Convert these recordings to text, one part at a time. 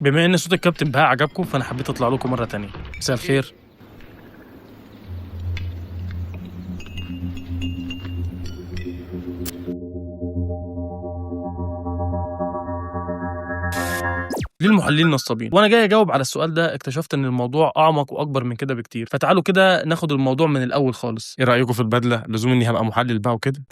بما ان صوت الكابتن بهاء عجبكم فانا حبيت اطلع لكم مرة تانية. مساء الخير. ليه المحللين نصابين؟ وانا جاي اجاوب على السؤال ده اكتشفت ان الموضوع اعمق واكبر من كده بكتير، فتعالوا كده ناخد الموضوع من الاول خالص. ايه رايكم في البدلة؟ لزوم اني هبقى محلل بقى وكده.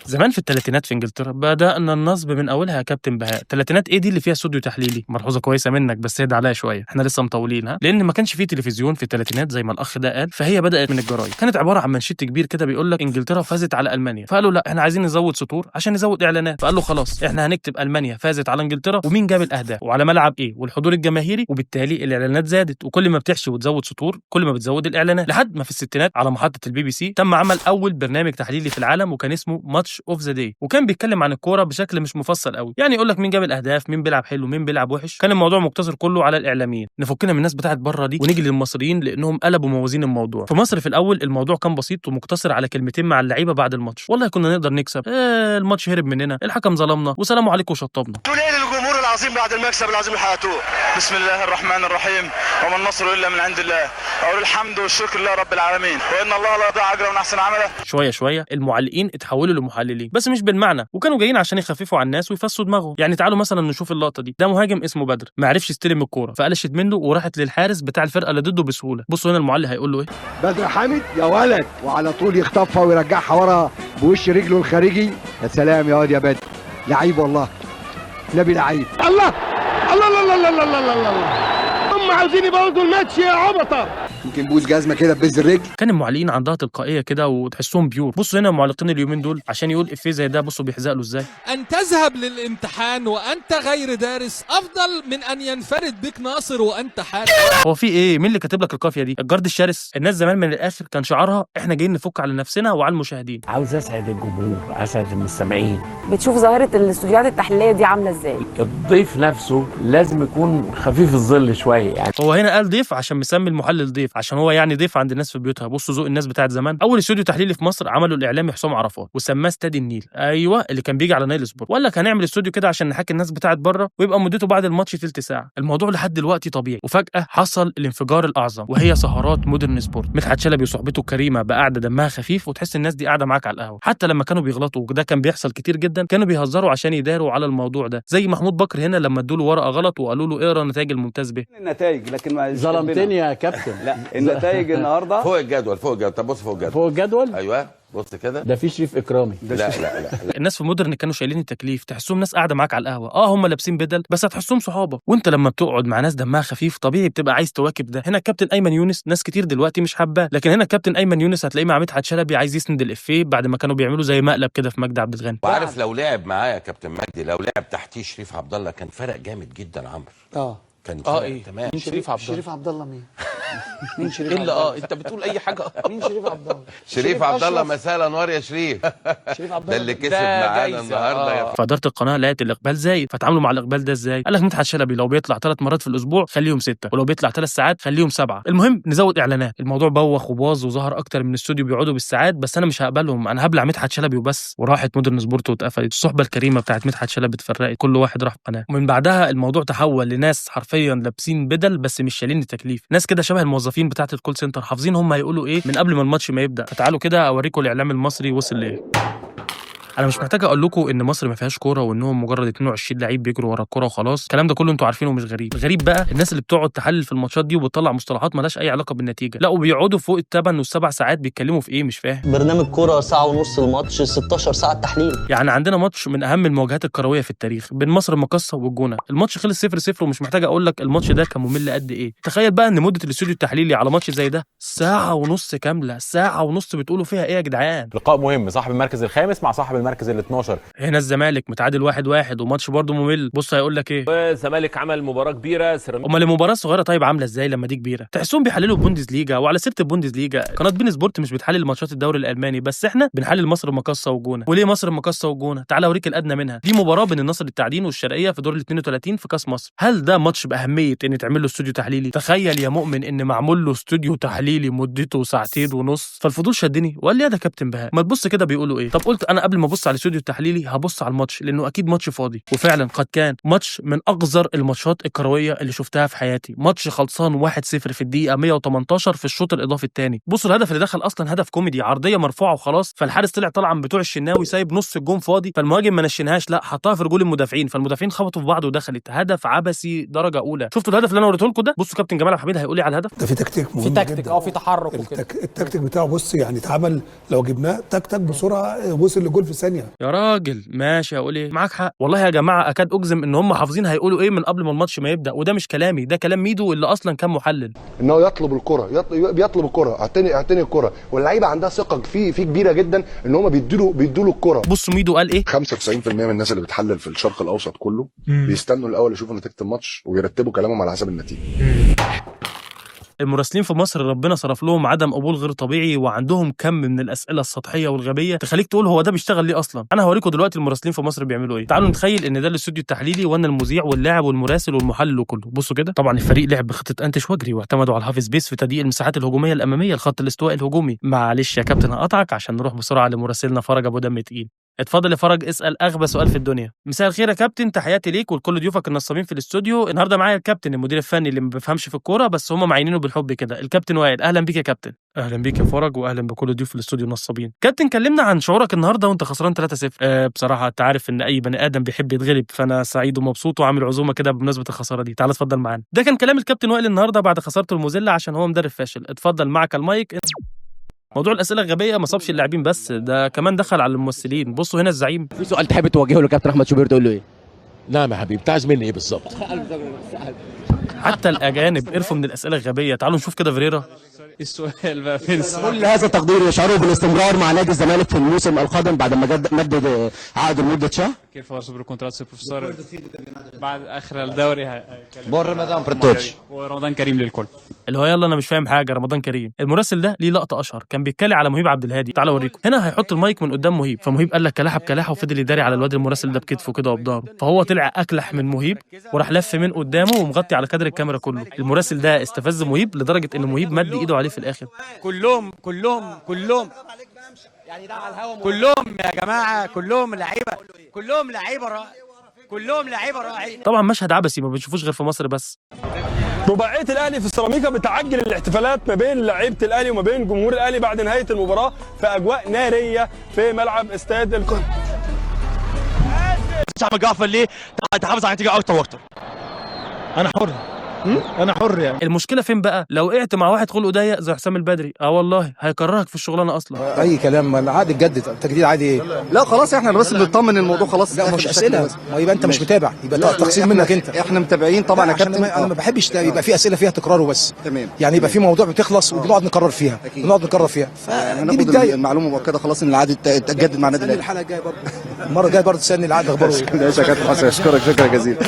زمان في الثلاثينات في انجلترا بدأنا النصب من اولها يا كابتن بهاء. الثلاثينات ايه دي اللي فيها استوديو تحليلي؟ ملحوظة كويسة منك بس اهدى عليا شوية، احنا لسه مطولين. ها، لان ما كانش فيه تلفزيون في الثلاثينات زي ما الاخ ده قال، فهي بدأت من الجرايد. كانت عبارة عن منشط كبير كده بيقول لك انجلترا فازت على المانيا، فقالوا لا احنا عايزين نزود سطور عشان نزود اعلانات، فقال له خلاص احنا هنكتب المانيا فازت على انجلترا ومين جاب الاهداف وعلى ملعب ايه والحضور الجماهيري، وبالتالي الاعلانات زادت، وكل ما بتحشي وتزود سطور كل ما بتزود الاعلانات، لحد ما في الستينات على محطة البي بي سي تم عمل اول برنامج تحليلي في العالم وكان اسمه Match of the Day، وكان بيتكلم عن الكورة بشكل مش مفصل قوي، يعني يقول لك مين جاب الاهداف، مين بيلعب حلو، مين بيلعب وحش. كان الموضوع مقتصر كله على الاعلاميين. نفكنا من الناس بتاعت بره دي ونيجي للمصريين لانهم قلبوا موازين الموضوع. في مصر في الاول الموضوع كان بسيط ومقتصر على كلمتين مع اللعيبة بعد الماتش، والله كنا نقدر نكسب، الماتش هرب مننا، الحكم ظلمنا، وسلام عليكم وشطبنا. للجمهور العظيم بعد المكسب العظيم اللي حققتوه. بسم الله الرحمن الرحيم، وما النصر الا من عند الله، اقول الحمد والشكر لله رب العالمين، وان الله لا يضيع اجر من احسن عمله. شوية شوية المعلقين اتحولوا لمحللين بس مش بالمعنى، وكانوا جايين عشان يخففوا على الناس ويفسوا دماغهم. يعني تعالوا مثلا نشوف اللقطة دي، ده مهاجم اسمه بدر ما عرفش يستلم الكورة فقلشت منه وراحت للحارس بتاع الفرقة اللي ضده بسهولة. بصوا هنا المعلق هيقول له ايه؟ بدر حامد يا ولد، وعلى طول يخطفها ويرجعها ورا بوش رجله الخارجي. يا سلام يا واد يا بدر، لعيب والله، نبي لعيب. الله الله الله الله الله الله الله الله، هم عاوزين يبوظوا الماتش يا عبطه. يمكن بوز جزمه كده ببز الرجل. كان المعلقين عندها تلقائية كده وتحسهم pure. بصوا هنا المعلقين اليومين دول عشان يقول افيه زي ده بصوا بيحزق له ازاي. ان تذهب للامتحان وانت غير دارس افضل من ان ينفرد بك ناصر وانت حارس. هو في ايه؟ مين اللي كاتب لك القافيه دي؟ الجرد الشرس. الناس زمان من الاخر كان شعارها احنا جايين نفك على نفسنا وعلى المشاهدين. عاوز اسعد الجمهور، اسعد المستمعين. بتشوف ظاهره الاستوديوهات التحليلية دي عامله ازاي؟ الضيف نفسه لازم يكون خفيف الظل شوية يعني. هو هنا قال ضيف عشان مسمي المحلل ضيف، عشان هو يعني ضيف عند الناس في بيوتها. بصوا ذوق الناس بتاعت زمان. اول استوديو تحليلي في مصر عمله الاعلامي حسام عرفات وسماه استاد النيل، ايوه اللي كان بيجي على نايل سبورت، وقال لك هنعمل استوديو كده عشان نحكي الناس بتاعت بره ويبقى مدته بعد الماتش تلت ساعة. الموضوع لحد دلوقتي طبيعي، وفجاة حصل الانفجار الاعظم وهي سهرات مودرن سبورت. مدحت شلبي وصحبته الكريمة بقعده دمها خفيف وتحس الناس دي قاعدة معاك على القهوة. حتى لما كانوا بيغلطوا وده كان بيحصل كتير جدا كانوا بيهزروا عشان يداروا على الموضوع ده، زي محمود بكر هنا لما ادوا له ورقة غلط وقالوا له اقرا نتائج الممتاز به. النتائج لكن ما ظلمتني يا كابتن. لا النتائج النهارده فوق الجدول، فوق الجدول. طب بص فوق الجدول، فوق الجدول، ايوه بص كده، ده في شريف اكرامي. لا لا لا, لا. الناس في مودرن كانوا شايلين التكليف، تحسهم ناس قاعدة معاك على القهوة، هم لابسين بدل بس هتحسهم صحابه. وانت لما بتقعد مع ناس دمها خفيف طبيعي بتبقى عايز تواكب ده. هنا الكابتن ايمن يونس ناس كتير دلوقتي مش حباه، لكن هنا الكابتن ايمن يونس هتلاقيه مع مدحت شلبي عايز يسند الافيه بعد ما كانوا بيعملوا زي مقلب كده في مجدي عبد الغني. وعارف لو لعب معايا يا كابتن مجدي، لو لعب تحتيه شريف عبد الله كان فرق جامد جدا. عمرو كان ايه تمام. مين شريف عبد الله؟ شريف عبد الله مين؟ مين شريف؟ الا انت بتقول اي حاجة. مين شريف عبد الله؟ شريف عبد الله مساء الانوار يا شريف. شريف عبد ده الله اللي كسب معانا النهارده. فاداره القناة لقت الاقبال زايد، فتعاملوا مع الاقبال ده ازاي؟ قال لك مدحت شلبي لو بيطلع 3 مرات في الاسبوع خليهم 6، ولو بيطلع 3 ساعات خليهم 7. المهم نزود اعلانات. الموضوع بوخ وباظ وظهر اكتر من استوديو بيقعدوا بالساعات، بس انا مش هقبلهم، انا هبلع مدحت شلبي وبس. وراحت مودرن سبورت واتقفلت، الصحبة الكريمة بتاعت مدحت شلبي اتفرقت، كل واحد راح في قناة. ومن بعدها الموضوع تحول لناس حرفيا لابسين بدل بس مش شايلين التكليف، ناس كده شبه الموظفين بتاعه ال call center حافظين هم هيقولوا ايه من قبل ما الماتش ما يبدا. فتعالوا كده اوريكم الاعلام المصري وصل لايه. انا مش محتاج اقول لكم ان مصر ما فيهاش كورة وانهم مجرد 22 لعيب بيجروا ورا الكورة وخلاص، الكلام ده كله انتوا عارفينه ومش غريب. الغريب بقى الناس اللي بتقعد تحلل في الماتشات دي وبتطلع مصطلحات مالهاش اي علاقة بالنتيجة، لا وبيقعدوا فوق الثمان والسبع ساعات بيتكلموا في ايه مش فاهم. برنامج كورة ساعة ونص الماتش، 16 ساعة تحليل. يعني عندنا ماتش من اهم المواجهات الكروية في التاريخ بين مصر المقاصه والجونه، الماتش خلص 0-0 ومش محتاج اقول لك الماتش ده كان ممل قد ايه. تخيل بقى ان مده الاستوديو التحليلي على ماتش زي ده ساعة ونص كاملة، ساعة ونص بتقولوا فيها ايه يا جدعان؟ لقاء مهم، صاحب المركز الخامس مع صاحب المركز ال 12. هنا الزمالك متعادل 1-1 وماتش برضه ممل. بص هيقول لك ايه؟ الزمالك عمل مباراة كبيرة. امال المباراة الصغيرة طيب عامله ازاي لما دي كبيرة؟ تحسهم بيحللوا بوندسليجا. وعلى سيره البوندسليجا قناة بين سبورت مش بتحلل ماتشات الدوري الالماني بس، احنا بنحلل مصر المقاصه والجونه. وليه مصر المقاصه والجونه؟ تعال اوريك الادنى منها. دي مباراة بين النصر للتعدين والشرقية في دور ال 32 في كاس مصر. هل ده ماتش باهمية ان يتعمل له استوديو تحليلي؟ تخيل يا مؤمن ان معمول له استوديو تحليلي مدته 2.5 ساعة. فالفضول شدني وقال لي يا ده كابتن بهاء ما تبص كده بيقولوا ايه. طب قلت انا قبل ما ابص على الاستوديو التحليلي هبص على الماتش، لانه اكيد ماتش فاضي. وفعلا قد كان ماتش من اقذر الماتشات الكروية اللي شفتها في حياتي. ماتش خلصان 1-0 في الدقيقة 118 في الشوط الاضافي الثاني. بصوا الهدف اللي دخل اصلا هدف كوميدي، عرضية مرفوعة وخلاص، فالحارس طلع طالعه بتوع الشناوي سايب نص الجون فاضي، فالمهاجم ما نشنهاش، لا حطها في رجول المدافعين، فالمدافعين خبطوا في بعض ودخلت. هدف عبثي درجه اولى. شفتوا الهدف اللي انا وريته لكم ده؟ بصوا كابتن جمال عبد الحميد هيقول لي على الهدف ده. في تكتيك مهم في تكتيك جدا. في تحرك وكده. التكتيك بتاعه بص يعني اتعمل، لو جبناه تك تك بسرعة وصل للجول في ثانية. يا راجل ماشي، هقول ايه، معاك حق والله يا جماعة. اكاد اجزم ان هم حافظين هيقولوا ايه من قبل ما الماتش ما يبدا، وده مش كلامي، ده كلام ميدو اللي اصلا كان محلل. ان هو يطلب الكره، بيطلب الكره، اعتني الكره، واللعيبة عندها ثقة فيه كبيرة جدا ان هم بيدوا له الكره. بصوا ميدو قال ايه؟ 95% من الناس اللي بتحلل في الشرق الاوسط كله بيستنوا الاول يشوفوا نتيجة الماتش ويرتبوا كلامهم على حسب النتيجة. المراسلين في مصر ربنا صرف لهم عدم قبول غير طبيعي، وعندهم كم من الاسئلة السطحية والغبيه تخليك تقول هو ده بيشتغل ليه اصلا. انا هوريكم دلوقتي المراسلين في مصر بيعملوا ايه. تعالوا نتخيل ان ده الاستوديو التحليلي، وانا المذيع واللاعب والمراسل والمحلل وكله. بصوا كده، طبعا الفريق لعب بخطه انتش واجري، واعتمدوا على ال half space في تضييق المساحات الهجومية الامامية لخط الاستواء الهجومي. معلش يا كابتن هقطعك عشان نروح بسرعة لمراسلنا فرج ابو دم تقيل. اتفضل يا فرج، اسال اغبى سؤال في الدنيا. مساء الخير يا كابتن، تحياتي ليك ولكل ضيوفك النصابين في الاستوديو. النهارده معايا الكابتن المدير الفني اللي ما بيفهمش في الكورة بس هم معينينه بالحب كده، الكابتن وائل. اهلا بيك يا كابتن. اهلا بيك يا فرج، واهلا بكل ضيوف الاستوديو النصابين. كابتن كلمنا عن شعورك النهارده وانت خسران 3-0. بصراحة انت عارف ان اي بني ادم بيحب يتغلب، فانا سعيد ومبسوط وعامل عزومة كده بمناسبة الخسارة دي. تعال اتفضل معانا. ده كان كلام الكابتن وائل النهارده بعد خسارته المذلة عشان هو مدرب فاشل. اتفضل معك المايك. موضوع الاسئلة الغبية ما صابش اللاعبين بس، ده كمان دخل على الممثلين. بصوا هنا الزعيم. في سؤال تحب توجهه لكابتن احمد شوبير تقول له ايه؟ نعم يا حبيبي، انت عايز مني ايه بالظبط؟ حتى الاجانب قرفوا من الاسئلة الغبية. تعالوا نشوف كده فيريرا. السؤال بقى فين؟ كل هذا التقدير يشعره بالاستمرار مع نادي الزمالك في الموسم القادم بعد ما مدد عقده لمدة شهر. كيف falar sobre o contrato do professor بعد اخر الدوري. Buon رمضان per tutti. ورمضان كريم للكل. اللي هو يلا انا مش فاهم حاجة، رمضان كريم. المراسل ده ليه لقطة اشهر، كان بيتكلم على مهيب عبد الهادي. تعالوا اوريكم. هنا هيحط المايك من قدام مهيب، فمهيب قال لك كلاحه بكلاحه، وفضل يداري على الواد المراسل ده بكتفه كده وبضهره، فهو طلع اكلح من مهيب وراح لف من قدامه ومغطي على كادر الكاميرا كله. المراسل ده استفز مهيب لدرجة ان مهيب مد ايده عليه في الاخر. كلهم كلهم كلهم كلهم يا جماعة، كلهم لعيبة، كلهم لعيبة كلهم لعيبة رائعين. طبعا مشهد عبثي ما بنشوفوش غير في مصر بس. رباعية الاهلي في السيراميكا بتعجل الاحتفالات ما بين لعيبة الاهلي وما بين جمهور الاهلي بعد نهاية المباراة في اجواء نارية في ملعب استاد القاهرة. احمد جعفر ليه تحافظ على النتيجة اكتر واكتر؟ انا حر، انا حر يعني. المشكلة فين بقى؟ لو وقعت مع واحد خلقه ضيق زي حسام البدري، والله هيكرهك في الشغلانة اصلا. اي كلام، العقد اتجدد، التجديد عادي ايه؟ لا خلاص احنا بس بنطمن الموضوع خلاص. لا مش اسئلة، ما يبقى انت مش متابع، يبقى تقصير منك انت. احنا متابعين طبعا يا كابتن. انا ما بحبش يبقى في اسئلة فيها تكرار وبس. تمام، يعني يبقى في موضوع بتخلص وبنقعد نكرر فيها، بنقعد نكرر فيها. فدي بتضايق. المعلومة مؤكدة خلاص ان العقد اتجدد مع النادي الاهلي. الحلقة الجاية برضه، المرة الجاية برضه تسالني العقد اخباره ايه. ماشي يا كابتن حسن، اشكرك شكرا جزيلا.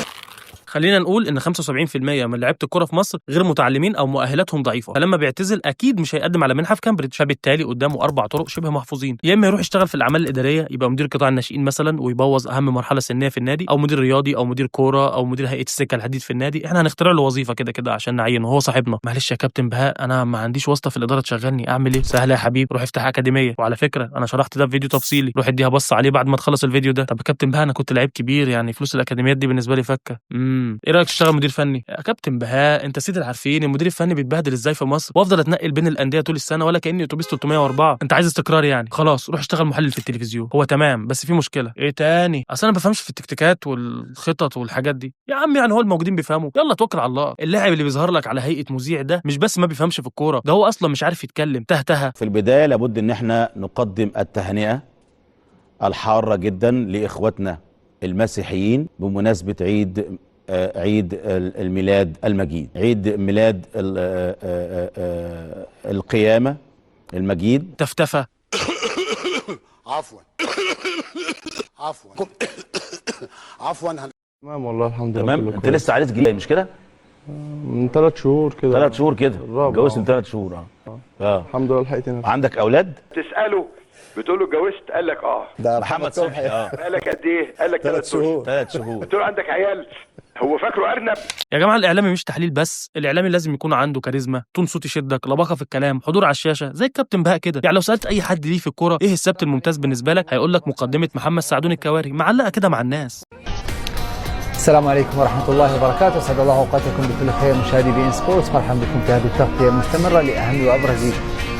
خلينا نقول ان 75% من لعيبة الكورة في مصر غير متعلمين او مؤهلاتهم ضعيفة، فلما بيعتزل اكيد مش هيقدم على منحه في كامبريدج، فبالتالي قدامه 4 طرق شبه محفوظين. يا اما يروح يشتغل في الاعمال الادارية، يبقى مدير قطاع الناشئين مثلا ويبوظ اهم مرحلة سنية في النادي، او مدير رياضي، او مدير كورة، او مدير هيئة السكة الحديد في النادي. احنا هنخترع له وظيفة كده كده عشان نعينه، هو صاحبنا. معلش يا كابتن بهاء انا ما عنديش واسطه في الادارة تشغلني، اعمل ايه؟ سهلة يا حبيبي، روح افتح اكاديمية. وعلى فكرة انا شرحت ده في فيديو تفصيلي، روح اديها بص عليه بعد ما تخلص الفيديو ده. طب يا كابتن بهاء انا كنت لعيب كبير، يعني فلوس الاكاديميات دي بالنسبة لي فكه. ايه رايك تشتغل مدير فني؟ يا كابتن بهاء انت سيد العارفين المدير الفني بيتبهدل ازاي في مصر، وافضل اتنقل بين الاندية طول السنة ولا كاني اتوبيس 304. انت عايز استقرار يعني؟ خلاص روح اشتغل محلل في التلفزيون. هو تمام بس في مشكلة. ايه تاني؟ اصل انا ما بفهمش في التكتيكات والخطط والحاجات دي يا عم، يعني هو الموجودين بيفهموا؟ يلا توكل على الله. اللاعب اللي بيظهر لك على هيئة مذيع ده مش بس ما بيفهمش في الكورة، ده هو اصلا مش عارف يتكلم، تهتها. في البداية لابد ان احنا نقدم التهنئة الحارة جدا لاخواتنا المسيحيين بمناسبة عيد الميلاد المجيد، عيد ميلاد القيامة المجيد. تفتفة. عفوا عفوا عفوا. تمام والله الحمد لله. تمام. انت لسه عريس جديد مش كده؟ من 3 شهور كده. 3 شهور كده اتجوزت من 3 شهور. الحمد لله لحقت نفسي. عندك اولاد؟ تساله بتقول له اتجوزت؟ قال لك اه. ده محمد صبحي. قال لك قد ايه؟ قال لك 3 شهور. 3 شهور. قلت له عندك عيال؟ هو فاكره ارنب. يا جماعة الاعلامي مش تحليل بس، الاعلامي لازم يكون عنده كاريزما، tone صوت يشدك، لباقه في الكلام، حضور على الشاشة زي الكابتن بهاء كده. يعني لو سالت اي حد ليه في الكورة ايه السبت الممتاز بالنسبة لك، هيقول لك مقدمه محمد سعدون الكواري معلقه كده مع الناس. السلام عليكم ورحمة الله وبركاته، أسعد الله أوقاتكم بكل خير مشاهدي بي إن سبورتس، مرحبا بكم في هذه التغطية المستمرة لأهم وأبرز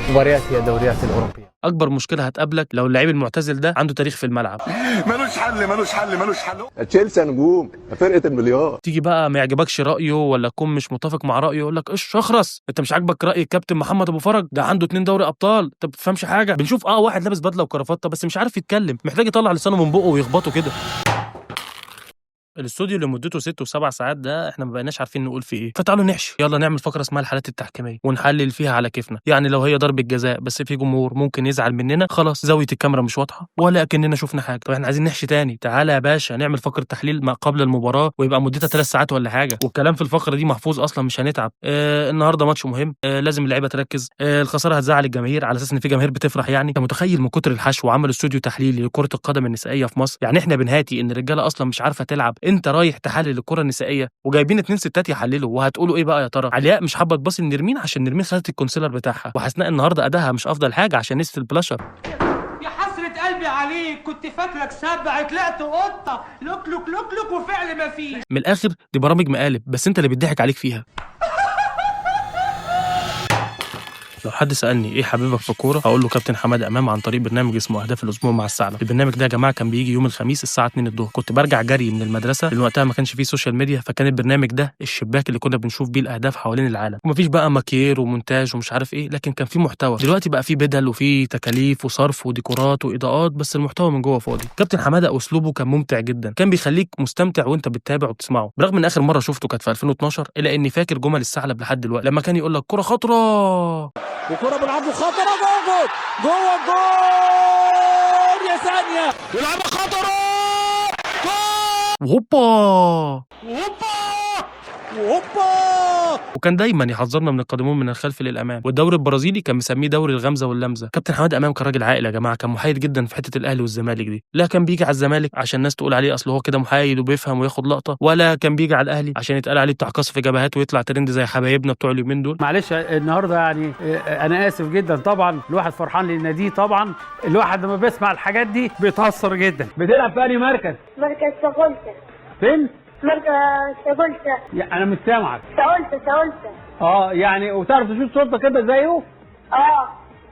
مباريات الدوريات الأوروبية. أكبر مشكلة هتقابلك لو اللعيب المعتزل ده عنده تاريخ في الملعب. ملوش حل ملوش حل ملوش حل. تشيلسي نجوم، فرقة المليار. تيجي بقى ما يعجبكش رأيه ولا تكون مش متفق مع رأيه، يقول لك ايش اخرس، أنت مش عاجبك رأي الكابتن محمد أبو فرج؟ ده عنده 2 دوري أبطال، أنت ما بتفهمش حاجة. بنشوف واحد لابس بدلة وكرافتة بس مش عارف يتكلم، محتاج يطلع لسانه من بقه ويخبطه كده. الاستوديو اللي مدته 6 و7 ساعات ده احنا ما بقيناش عارفين نقول فيه ايه، فتعالوا نحشي، يلا نعمل فقره اسمها الحالات التحكيميه ونحلل فيها على كيفنا. يعني لو هي ضربه جزاء بس في جمهور ممكن يزعل مننا، خلاص زاوية الكاميرا مش واضحة ولا اكننا شفنا حاجة. طب احنا عايزين نحشي تاني، تعالى يا باشا نعمل فقره تحليل ما قبل المباراة ويبقى مدتها 3 ساعات ولا حاجة، والكلام في الفقرة دي محفوظ اصلا مش هنتعب. النهارده ماتش مهم، لازم اللعيبة تركز، الخسارة هتزعل الجماهير على اساس ان في جماهير بتفرح. يعني انت متخيل من كتر الحشو عملوا استوديو تحليلي لكرة القدم النسائية في مصر؟ يعني احنا بنهاتي ان الرجالة اصلا مش عارفه تلعب، انت رايح تحلل الكره النسائية وجايبين 2 ستات يحللوا، وهتقولوا ايه بقى يا ترى؟ علياء مش حابة تباصي لنرمين عشان نرمين خدت ال concealer بتاعها، وحسناء النهارده اداها مش افضل حاجة عشان نسيت البلاشر. يا حسرة قلبي عليك، كنت فاكرك سبع طلعت قطة، لوك لوك لوك لوك وفعل ما فيه. من الاخر دي برامج مقالب بس انت اللي بيضحك عليك فيها. لو حد سالني ايه حبيبك في الكورة، هقول له كابتن حمادة امام عن طريق برنامج اسمه اهداف الاسبوع مع الثعلب. البرنامج ده يا جماعة كان بيجي يوم الخميس الساعة 2 الظهر، كنت برجع جري من المدرسة لان وقتها ما كانش فيه social media، فكان البرنامج ده الشباك اللي كنا بنشوف بيه الاهداف حوالين العالم، ومفيش بقى ماكير ومونتاج ومش عارف ايه، لكن كان في محتوى. دلوقتي بقى في بدل وفي تكاليف وصرف وديكورات واضاءات، بس المحتوى من جوه فاضي. كابتن حمادة اسلوبه كان ممتع جدا، كان بيخليك مستمتع وانت بتتابع وبتسمعه. برغم ان اخر مرة شفته كانت في 2012، الا اني فاكر جمل الثعلب لحد دلوقتي لما كان يقول لك كره خطره وكرة بالعرض خطرة جوه جول جوه الجول يا ثانية، ولعبة خطرة جول، وهوبا وهوبا وهوبا. وكان دايما يحذرنا من القادمون من الخلف للامام، والدوري البرازيلي كان مسميه دوري الغمزه واللمزه. كابتن حمادة امام كان راجل عاقل يا جماعة، كان محايد جدا في حتة الاهلي والزمالك دي، لا كان بيجي على الزمالك عشان الناس تقول عليه اصل هو كده محايد وبيفهم وياخد لقطة، ولا كان بيجي على الاهلي عشان يتقال عليه بتاع قصف جبهات ويطلع ترند زي حبايبنا بتوع اليومين دول. معلش النهارده يعني انا اسف جدا، طبعا الواحد فرحان للنادي، طبعا الواحد لما بيسمع الحاجات دي بيتاثر جدا. بتلعب في انهي مركز؟ مركز ساقولتا. فين؟ مركز ساقولتا. انا مش سامعك. ساقولتا ساقولتا. يعني وتعرف تشوط شرطه كده زيه؟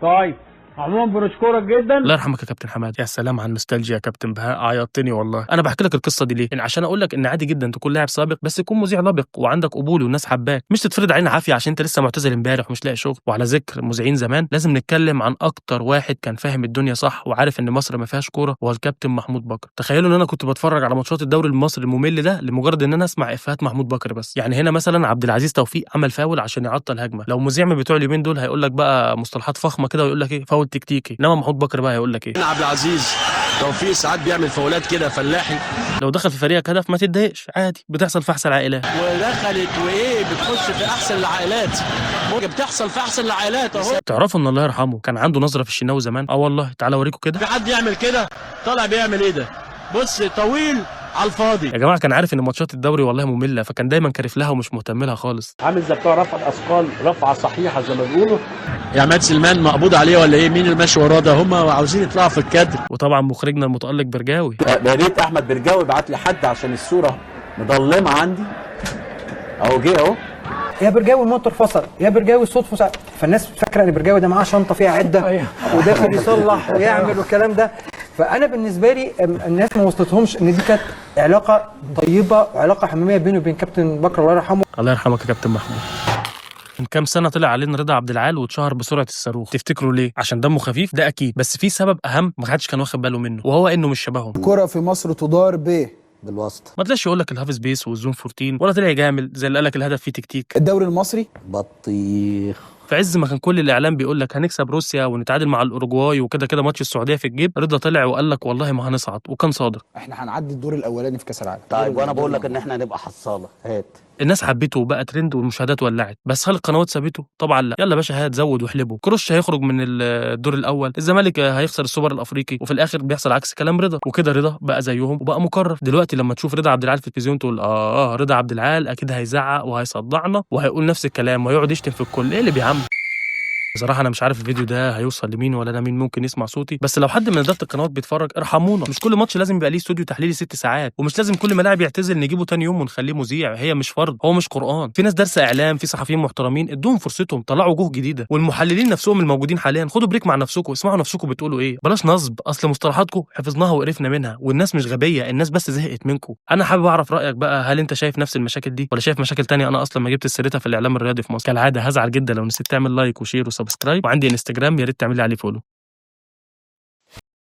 طيب عموما بنشكرك جدا. الله يرحمك يا كابتن حماد. يا سلام على النوستالجيا يا كابتن بهاء، عيطتني والله. انا بحكي لك القصة دي ليه؟ إن عشان اقول لك ان عادي جدا تكون لاعب سابق بس تكون مذيع لبق وعندك قبول والناس حباك، مش تتفرض علينا عافية عشان انت لسه معتزل امبارح ومش لاقي شغل. وعلى ذكر مذيعين زمان، لازم نتكلم عن اكتر واحد كان فاهم الدنيا صح وعارف ان مصر ما فيهاش كورة، وهو الكابتن محمود بكر. تخيلوا ان انا كنت بتفرج على ماتشات الدوري المصري الممل ده لمجرد ان انا اسمع افيهات محمود بكر بس. يعني هنا مثلا عبد العزيز توفيق عمل فاول عشان يعطل هجمة، لو مذيع من بتوع اليومين دول هيقول لك بقى مصطلحات فخمة كده ويقول لك ايه فاول تكتيكي، انما محمود بكر بقى هيقول لك ايه؟ عبد العزيز توفيق ساعات بيعمل فاولات كده فلاحي. لو دخل في فريقك هدف ما تتضايقش، عادي بتحصل في احسن العائلات. ودخلت وايه بتخش في احسن العائلات، بتحصل في احسن العائلات اهو. تعرفوا ان الله يرحمه كان عنده نظره في الشناوي زمان؟ والله تعالى اوريكم كده. في حد يعمل كده؟ طالع بيعمل ايه ده؟ بص طويل على الفاضي يا جماعة. كان عارف ان ماتشات الدوري والله مملة، فكان دايما كارف لها ومش مهتم لها خالص. عامل زي بتوع رفع الاثقال، رفعه صحيحه زي ما بيقولوا. يا عماد سلمان مقبوض عليه ولا ايه؟ مين اللي ماشي وراه ده؟ هم عاوزين يطلعوا في الكادر. وطبعا مخرجنا المتالق برجاوي. يا ريت احمد برجاوي يبعت لي حد عشان الصورة مضلمه عندي. اهو جه اهو. يا برجاوي الموتور فصل، يا برجاوي الصوت فصل، فالناس فاكره ان برجاوي ده معاه شنطه فيها عده وداخل يصلح ويعمل والكلام ده. فانا بالنسبة لي الناس ما وصلتهمش ان دي كانت علاقة طيبة وعلاقة حميمية بينه وبين كابتن بكر الله يرحمه. الله يرحمك يا كابتن محمود. من كام سنة طلع علينا رضا عبد العال واتشهر بسرعة الصاروخ، تفتكروا ليه؟ عشان دمه خفيف؟ ده اكيد، بس في سبب اهم ما حدش كان واخد باله منه، وهو انه مش شبههم. الكره في مصر تدار ب بالواسطة. ما طلعش يقول لك ال half space وال zone 14، ولا طلع يجامل زي اللي قال لك الهدف فيه تكتيك. الدوري المصري بطيخ. في عز ما كان كل الاعلام بيقول لك هنكسب روسيا ونتعادل مع الاوروجواي وكده كده ماتش السعودية في الجيب، رضا طلع وقال لك والله ما هنصعد، وكان صادق. احنا هنعدي الدور الاولاني في كاس العالم. طيب وانا بقول لك ان احنا هنبقى حصاله. هات. الناس حبته وبقى ترند والمشاهدات ولعت، بس هل القنوات سابته؟ طبعا لا. يلا يا باشا هتزود واحلبه. كروش هيخرج من الدور الاول، الزمالك هيخسر السوبر الافريقي، وفي الاخر بيحصل عكس كلام رضا، وكده رضا بقى زيهم وبقى مكرر. دلوقتي لما تشوف رضا عبد العال في التلفزيون تقول اه رضا عبد العال اكيد هيزعق وهيصدعنا وهيقول نفس الكلام وهيقعد يشتم في الكل. ايه اللي بيعمل؟ بصراحة أنا مش عارف الفيديو ده هيوصل لمين ولا أنا مين ممكن يسمع صوتي، بس لو حد من إدارة القنوات بيتفرج ارحمونا. مش كل ماتش لازم يبقى ليه استوديو تحليلي 6 ساعات، ومش لازم كل ما لاعب يعتزل نجيبه تاني يوم ونخليه مذيع، هي مش فرض، هو مش قرآن. في ناس دارسة إعلام، في صحفيين محترمين، ادوهم فرصتهم، طلعوا وجوه جديدة، والمحللين نفسهم الموجودين حاليا خدوا break مع نفسكم، اسمعوا نفسكم بتقولوا إيه، بلاش نصب، أصل مصطلحاتكم حفظناها وقرفنا منها، والناس مش غبية، الناس بس زهقت منكم. أنا حابب أعرف رأيك بقى، هل أنت شايف نفس المشاكل دي ولا شايف مشاكل تانية أنا أصلا ما جبت سيرتها في الإعلام الرياضي في مصر؟ كالعادة هزعل جدا لو نسيت تعمل like و share و subscribe، وعندي انستجرام يا ريت تعمل لي عليه follow.